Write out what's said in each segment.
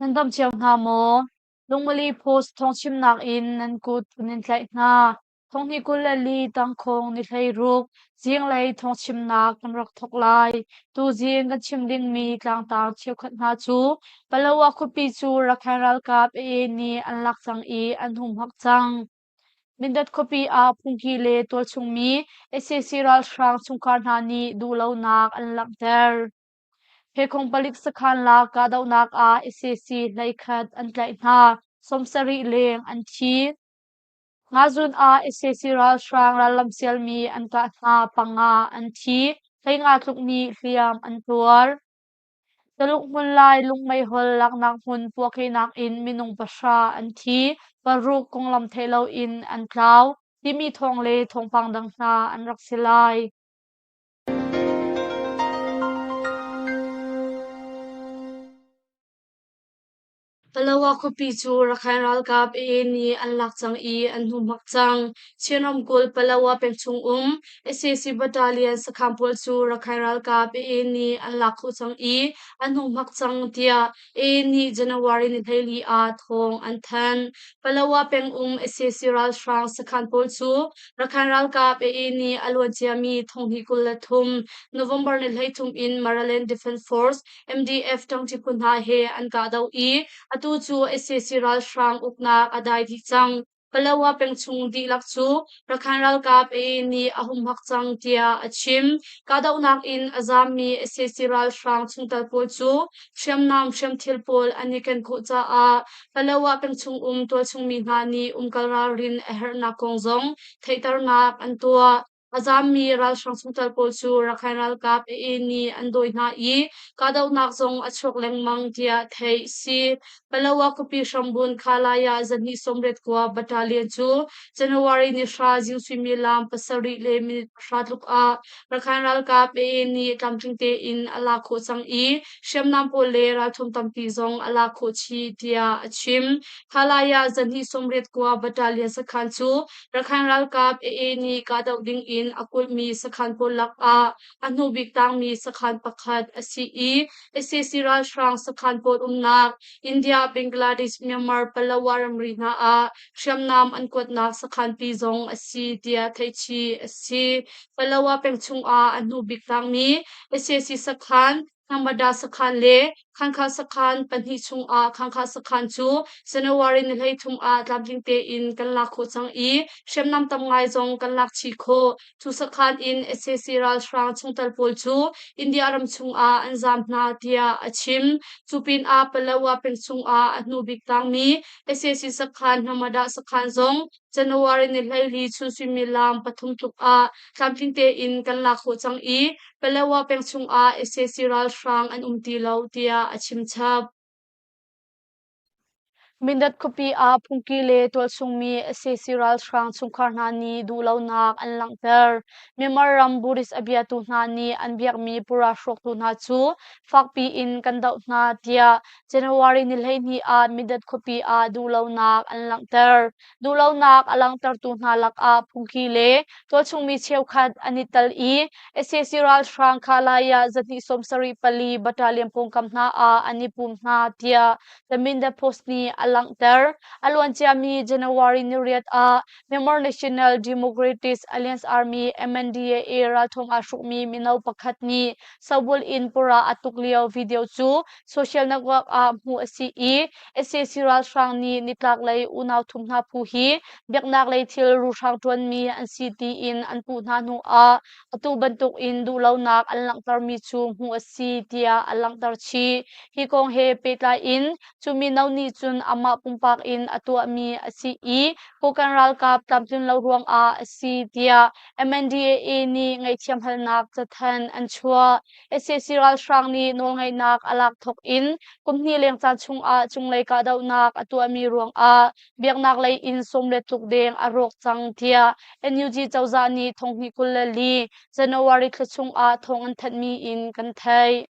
Nan dam cio hna maw? Lungmali Post thawngchimnak in nan kut kan in tlaih hna. Thonghnih 24 tangkhawng ni 16 zinglei thawngchimnak kan rak thawk lai. Tuzing kan chim dingmi tlangtar cheukhat hna cu Palawa khuapi cu Rakhine ralkap AA nih an lak cang i an humhak cang. Mindat khuapi ah phungki le tualchungmi sac ralhrang chungkhar hna nih duhlonak an langhter. Phekhong palik sakhan lak kahdohnak ah sac 11 an tlaih hna, 70 leng an thi. Ngazun ah sac ralhrang rallam sialmi an kah hna panga an thi, 15 tluk nih hliam an tuar. Taluk hmunlai lungmeihol laknak hmun puahkehnak in minung pahra an thi, paruk konglam theih loin an tlau, timi thawng le thawngpang dang hna an rak si lai. Palawa khuapi cu Rakhine ralkap AA nih an lak cang i an humhak cang. Chin ramkulh Palawa peng chung um sac battalion sakhan pawl cu Rakhine ralkap AA nih an lak khawh cang i an humhak cang tiah AA nih January ni 14 ah thawng an thanh. Palawa peng um sac ralhrang sakhan pawl cu Rakhine ralkap AA nih a luan ciami thonghnih 23 November ni 13 in Maraland Defense Force MDF ṭangṭi phu hna he an kahdoh i atu cu sac ralhrang uknak a dai dih cang. Palawa peng chung dihlak cu Rakhine ralkap AA nih a humhak cang tiah a chim. Kahdohnak in a zaammi sac ralhrang chungtel pawl cu hriamnam hriamthil pawl an i ken khawh caah Palawa peng chung um tualchung mi hna nih umkal ralrin a herhnak kong zong theihternak an tuah. A zaammi ralhrang chungtel pawl cu Rakhine ralkap AA nih an dawi hna i kahdohnak zong a chuak lengmang tiah theih a si. Palawa khuapi hrambun Khalaya zahnih 89 Battalion cu January ni hra zing suimilam pasarih le minute pahra tluk ah Rakhine ralkap AA nih tlamtling tein a lak khawh cang i hriamnam pawl le ralthum tampi zong a lak khawh chih tiah a chim. Khalaya zahnih 89 Battalion sakhan cu Rakhine ralkap AA nih kahdoh ding in a kulhmi sakhan pawl lakah a hnubik tangmi sakhan pakhat a si i sac ralhrang sakhan pawl umnak India, Bangladesh, Myanmar, Palawa ramri hna ah hriamnam an kuatnak sakhanpi zong a si tiah theihchih a si. Palawa peng chungah a hnubik tangmi sac sakhan Hangmada sakhan le Khangkha sakhan pahnih chungah Khangkha sakhan cu January ni 13 ah tlamtling tein kan lak khawh cang i hriamnam tam ngai zong kan lak chih khawh. Cu sakhan in sac ralhrang chungtel pawl cu India ram chungah an zaam hna tiah a chim. Cu pinah Palawa peng chungah a hnu bik tangmi sac sakhan Hangmada sakhan zong January ni 14 chun suimilam pathum tluk ah tlamtling tein kan lak khawh cang i Palawa peng chungah sac ralhrang an um ti lo tiah a chim chap. Mindat khuapi ah phungki le tualchungmi sac ralhrang chungkhar hna nih duhlonak an langhter. Myanmar ram Buddhist a biatu hna nih an biakmi pura hrawktu hna cu fakpi in kan doh hna tiah January ni 12 ah Mindat khuapi ah duhlonak an langhter. Duhlonak a langhtertu hna lakah phungki le tualchungmi cheukhat an i tel i sac ralhrang Khalaya zahnih 74 battalion pawngkam hna ah an i pum hna tiah The Minda Post nih a langhter. A luanciami January ni riat ah Myanmar National Democratic Alliance Army MNDAA ralthawng aa hrukmi mino pakhat nih sobul in pura a tuk lio video cu social network ah hmuh a si i sac ralhrang nih nitlaklei unau thum hna phu hi biaknak lei thil ruhrang ṭuanmi an si tiin an puh hna hnu ah atu bantuk in duhlonak an langhtermi cu hmuh a si tiah a langhter chih. Hi kong he pehtlai in cu mino nih cun amah pumpak in a tuahmi a si i Kokang ralkap tlamtlin lo ruangah a si tiah MNDAA nih ngaihthiam halnak cathanh an chuah. Sac ralhrang nih nawlngeihnak a lak thawk in kum hnih leng caan chungah cunglei kahdohnak a tuahmi ruangah biaknak lei in sawm le tluk deng a rawk cang tiah NUG cozah nih thonghnih 24 January thla chungah thawng an thanhmi in kan theih.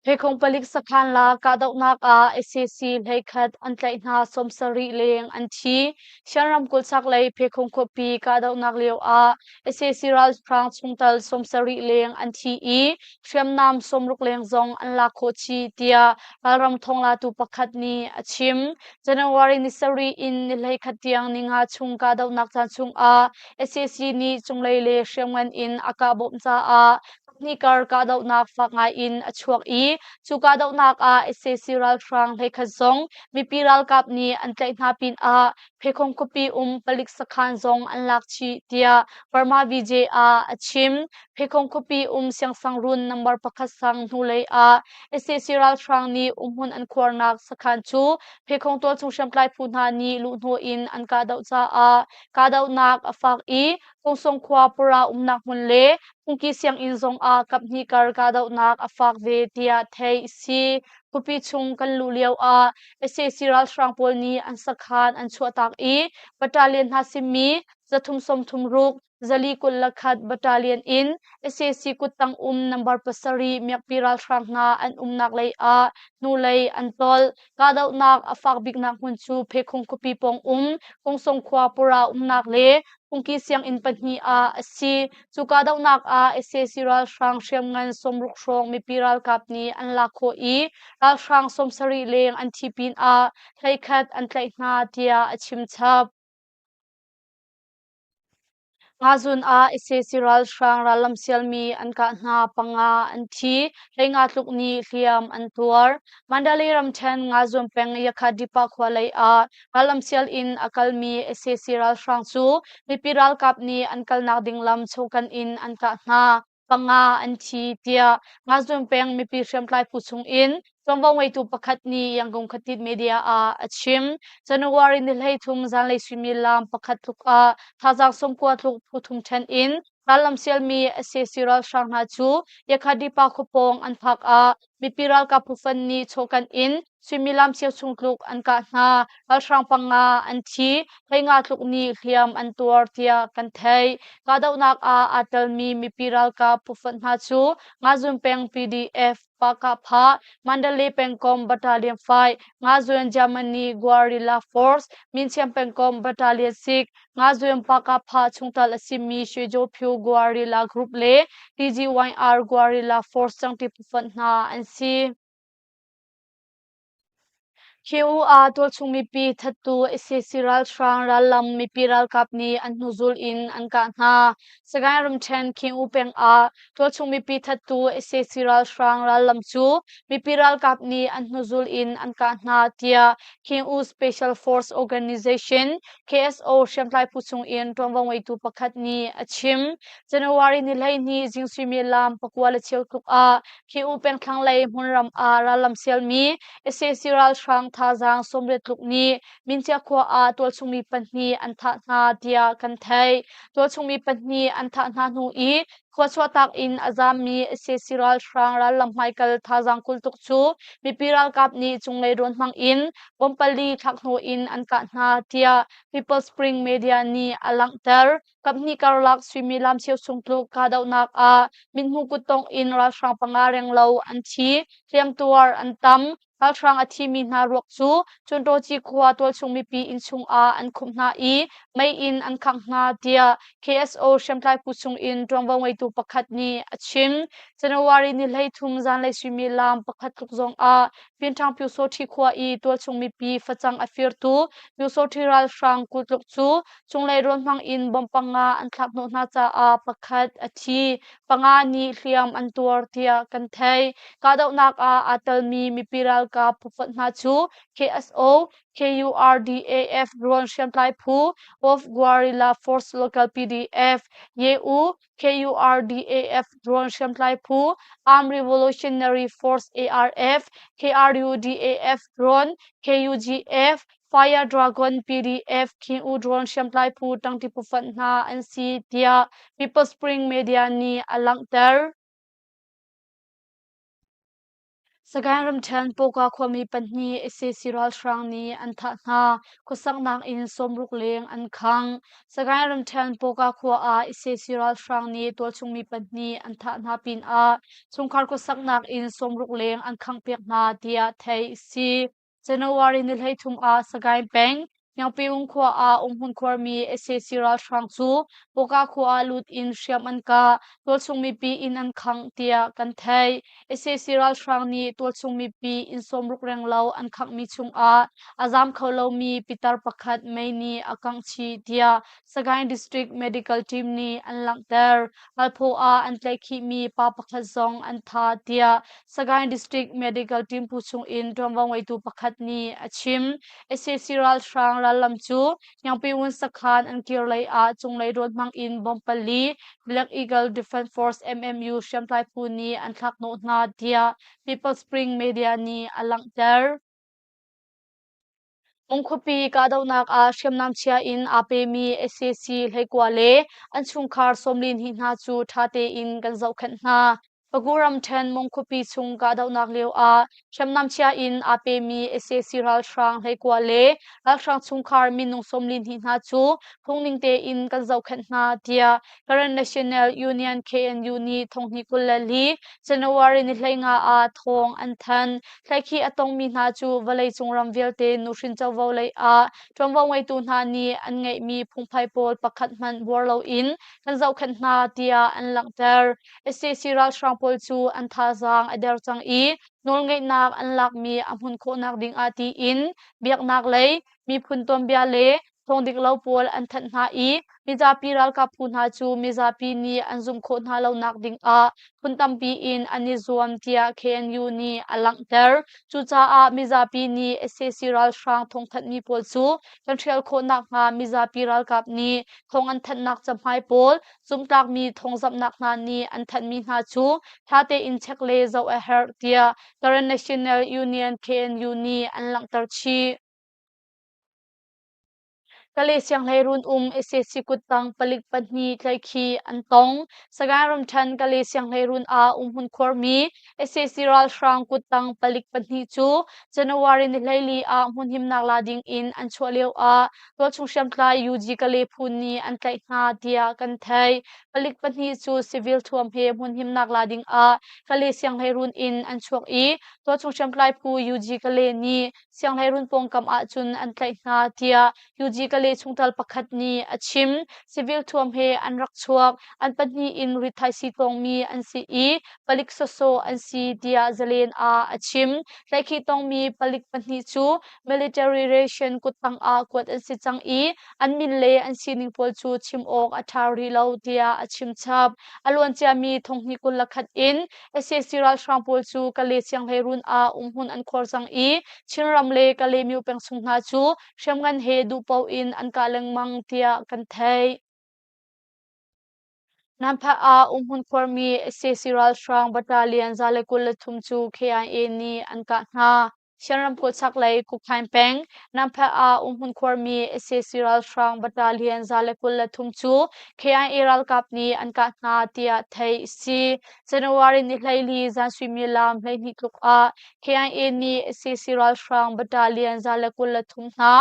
Phekhung palik sakhan la kahdohnak ah sac 11 an tlaih hna, 70 leng an thi. Shan ramkulh chaklei Phekhung khuapi kahdohnak lio ah sac ralhrang chungtel 70 leng an thi i hriamnam 60 leng zong an lak khawh chih tiah ralram thawnglatu pakhat nih a chim. January ni 7 in ni 11 tiang ninga chung kahdohnak caan chungah sac nih cunglei le hriamngan in a kah bawmh caah Hnikar kahdohnak fak ngai in a chuak i cu kahdohnak ah sac ralhrang 11 zong mipi ralkap nih an tlaih hna pinah Phekhong khuapi um palik sakhan zong an lak chih tiah Burma VJ ah a chim. Phekhong khuapi um Siangsangrun number 1 sang hnulei ah sac ralhrang nih umhmun an khuarnak sakhan cu Phekhong tualchung hriamtlai phu hna nih luhhnawh in an kahdoh caah kahdohnak a fak i Kungsong khua pura umnak hmun le Phungki sianginn zongah kaphnih kar kahdohnak a fak ve tiah theih a si. Khuapi chung kan luh lio ah sac ralhrang pawl nih an sakhan an chuahtak i battalion hna simi 336, 421 battalion in sac kuttang um number 7 miakpi ralhrang hna an umnak lei ah hnulei an tolh. Kahdohnak a fak biknak hmun cu Phekhung khuapi pawng um Kungsong khua pura umnak le Phungki sianginn pahnih ah a si. Cu kahdohnak ah sac ralhrang hriamngan 60 hrawng mipi ralkap nih an lak khawh i ralhrang 70 leng an thi pinah 11 an tlaih hna tiah a chim chap. Ngazun ah sac ralhrang rallam sialmi an kah hna, panga an thi, 15 tluk nih hliam an tuar. Mandalay ramṭhen Ngazun peng Yakha Dipa khua lei ah rallam sial in a kalmi sac ralhrang cu mipi ralkap nih an kalnak ding lam chokan in an kah hna. Panga an thi tiah Ngazun peng mipi hriamtlai phu chung in ṭuanvo ngeitu pakhat nih Yangon Khatit media ah a chim. January ni 13 zanlei suimilam 1 tluk ah thazaang 90 tluk phu thum ṭhen in rallam sialmi sac ralhrang hna cu Yakhadipa khuapawng an phak ah mipi ralkap phufan nih chawhkan in suimilam cheu chung tluk an kah hna. Ralhrang panga an thi, 15 tluk nih hliam an tuar tiah kan theih. Kahdohnak ah aa telmi mipi ralkap phufonh hna cu Ngazun peng PDF, Pakapha, Mandalay pengkomh Battalion 5, Ngazun Germany Guerrilla Force, Minchiam pengkomh Battalion 6, Ngazun Pakapha chungtel a simi Shwejophu Guerrilla Group le TGYR Guerrilla Force cangti phufonh hna an si. KU-ah tualchung mipi thattu sac ralhrang rallam mipi ralkap nih an hnuzul in an kah hna. Sagaing ramṭhen King U peng ah tualchung mipi thattu sac ralhrang rallam cu mipi ralkap nih an hnuzul in an kah hna tiah King U Special Force Organization KSO hriamtlai phu chung in ṭuanvo ngeitu pakhat nih a chim. January ni 12 zing suimilam 9:15 tluk ah KU peng thlanglei hmunram ah rallam sialmi sac ralhrang thazaang 80 tluk nih Mincia khua ah tualchungmi pahnih an thah hna tiah kan theih. Tualchungmi pahnih an thah hna hnu i khua chuahtak in a zaammi sac ralhrang rallam hmaikal thazaang 20 tuk cu mipi ralkap nih cunglei rawn hmang in bomb pali thlak hnu in an kah hna tiah People Spring Media nih a langhter. Kaphnih karlak suimilam cheu chung tluk kahdohnak ah mithmuh kuttongh in ralhrang panga renglo an thi, hliamtuar an tam. Ralhrang a thimi hna ruak cu Cunṭawci khua tualchung mipi innchung ah an khumh hna i mei in an khangh hna tiah KSO hriamtlai phu chung in ṭuanvo ngeitu pakhat nih a chim. January ni 13 zanlei suimilam 1 tluk zong ah Pinṭhang Pyusawṭhi khua i tualchung mipi facang a firtu Pyusawṭhi ralhrang 20 tluk cu Cunglei rawn hmang in bomb panga an thlak hnawh hna caah pakhat a thi, panga nih hliam an tuar tiah kan theih. Kahdohnak ah aa telmi mipi ralkap phufonh hna cu KSO, KURDAF rawn hriamtlai phu, of Guerrilla Force Local PDF, YU, KURDAF drone hriamtlai phu, Armed Revolutionary Force ARF, KRUDAF drone, KUGF, Fire Dragon PDF, King U drone hriamtlai phu ṭangṭi phufonh hna an si tiah People Spring Media nih a langhter. Sagaing ramṭhen Pawka khuami pahnih sac ralhrang nih an thah hna. Khuasaknak inn 60 leng an khang. Sagaing ramṭhen Pawka khua ah sac ralhrang nih tualchung mi pahnih an thah hna pinah chungkhar khuasaknak inn 60 leng an khanghpiak hna tiah theih a si. January ni 13 ah Sagaing peng Hniangpiung khua ah umhmun khuarmi sac ralhrang cu Pawka khua ah lut in hriam an kah, tualchung mipi inn an khangh tiah kan theih. Sac ralhrang nih tualchung mipi inn 60 renglo an khanghmi chungah a zaam kho lomi pitar pakhat mei nih a kangh chih tiah Sagaing District Medical Team nih an langhter. Ralphaw ah an tlaihkhihmi pa pakhat zong an thah tiah Sagaing District Medical Team phu chungin ṭuanvo ngeitu pakhat nih a chim. Sac ralhrang rallam cu Hniangpiwun sakhan an kir lei ah cunglei rawn hmang in bomb pali Black Eagle Defense Force MMU hriamtlai phu nih an thlak hnawh hna tiah People Spring Media nih a langhter. Mung khuapi kahdohnak ah hriamnam chia in aa pemi sac 19 le an chungkhar 42 hna cu ṭha tein kan zohkhenh hna. Pagu ramṭhen Mung khuapi chung kahdohnak lio ah hriamnam chia in aa pemi sac ralhrang 19 le ralhrang chungkhar minung 42 hna cu phungning tein kan zohkhenh hna tiah Karen National Union KNU nih thonghnih 24 January ni 15 ah thawng an thanh. Thlaikhi a tongmi hna cu vawleicung ram vialte nuhrin covo lei ah ṭuanvo ngeitu hna nih an ngeihmi phungphai pawl pakhat hmanh buar loin kan zohkhenh hna tiah an langhter. Sac ralhrang pawl cu an thazaang a der cang i nawlngeihnak an lakmi a hmun khawhnak ding ah tiin biaknak lei, miphun tuanbia le thawng dik lo pawl an thanh hna i mizapi ralkap phu hna cu mizapi nih an zumh khawh hna lonak ding ah phun tampi in an i zuam tiah KNU nih a langhter. Cucaah mizapi nih sac ralhrang thawngthanhmi pawl cu kan hrial khawh nakhnga mizapi ralkap nih thawng an thanhnak cahmai pawl zumhtlakmi thawngzamhnak hna nih an thanhmi hna cu ṭha tein check le zoh a herh tiah Karen National Union KNU nih an langhter chih. Kale sianghleirun um sac kuttang palik pahnih tlaihkhih an tong. Sagaing ramṭhen Kale sianghleirun ah umhmun khuarmi sac ralhrang kuttang palik pahnih cu January ni 14 ah hmunhimnak la ding in an chuah lio ah tualchung hriamtlai UG Kale phu nih an tlaih hna tiah kan theih. Palik pahnih cu civil thuam he hmunhimnak la ding ah Kale sianghleirun in an chuak i tualchung hriamtlai phu UG Kale nih Sianghleirun pawngkam ahcun an tlaih hna tiah UG Kale chungtel pakhat nih a chim. Civil thuam he an rak chuak. An pahnih in rithaisii tawngmi an si i palik sawsawh an si tiah Zalen ah a chim. Tlaihkhih tongmi palik pahnih cu military ration kuttang ah kuat an si cang i an min le an sining pawl cu chim awk a ṭha rih lo tiah a chim chap. A luanciami thonghnih 21 in Sac ralhrang pawl cu Kale sianghleirun ah umhmun an khuar cang i Chinram le Kalaymyo peng chung hna cu hriamngan he duhpoh in an kah lengmang tiah kan theih. Nanphah ah umhmun khuarmi sac ralhrang battalion 123 cu KIA nih an kah hna. Shan ramkulh chaklei Kukhain peng Nampha ah umhmun khuarmi sac ralhrang battalion 123 cu KIA ralkap nih an kah hna tiah theih a si. January ni 14 zan suimilam 12 tluk ah KIA nih sac ralhrang battalion 123 hna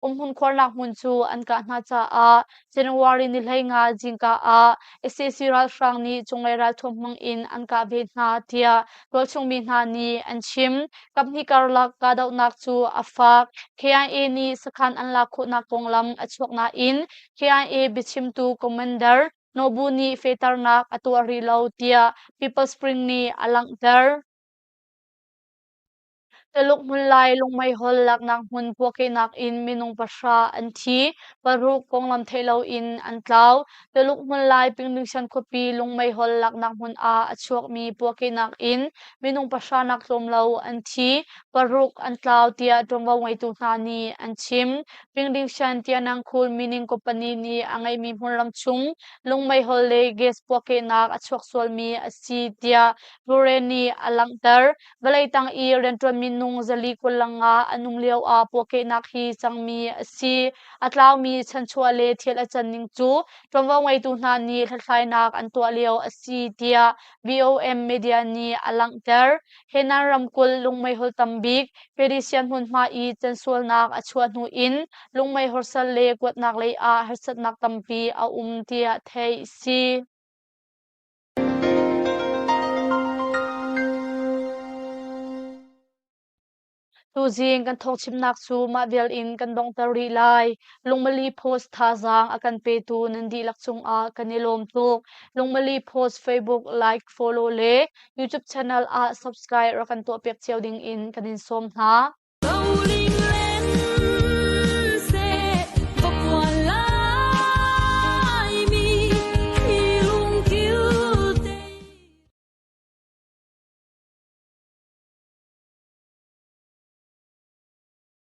umhmun khuarnak hmun cu an kah hna caah January ni 15 zingka ah sac ralhrang nih cunglei ralthuam hmang in an kah ve hna tiah tualchungmi hna nih an chim. Kaphnih karlak kahdohnak cu a fak. KIA nih sakhan an lak khawhnak konglam a chuak nain KIA biachimtu Commander Nobu nih fehternak a tuah rih lo tiah People Spring nih a langhter. Tuluk hmunlai lungmeihol laknak hmun puakehnak in minung pahra an thi, paruk konglam theih loin an tlau. Tuluk hmunlai Pingdingshan khuapi lungmeihol laknak hmun ah a chuakmi puakehnak in minung pahra nak tlawm lo an thi, paruk an tlau tiah ṭuanvo ngeitu hna nih an chim. Pingdingshan Tianangkhul Mining Company nih a ngeihmi hmunram chung lungmeihol le gas puakehnak a chuak sualmi a si tiah Bure nih a langhter. Vawlei tang i rianṭuan minung minung 425 an um lio ah puahkehnak hi cangmi a si. A tlaumi chanchuah le thil a can ning cu ṭuanvo ngeitu hna nih hlathlainak an tuah lio a si tiah VOM media nih a langhter. Henan ramkulh lungmeihol tambik Perisian hmunhma i cansualnak a chuah hnu in lungmeihol sal le kuatnak lei ah harsatnak tampi a um tiah theih a si. Tuzing kan thawngchimnak cu mah vial in kan donghter rih lai. Lungmali Post thazaang a kan petu nan dihlak cungah kan i lawm tuk. Lungmali Post Facebook like, follow le YouTube channel ah subscribe rak kan tuahpiak cio ding in kan in sawm hna.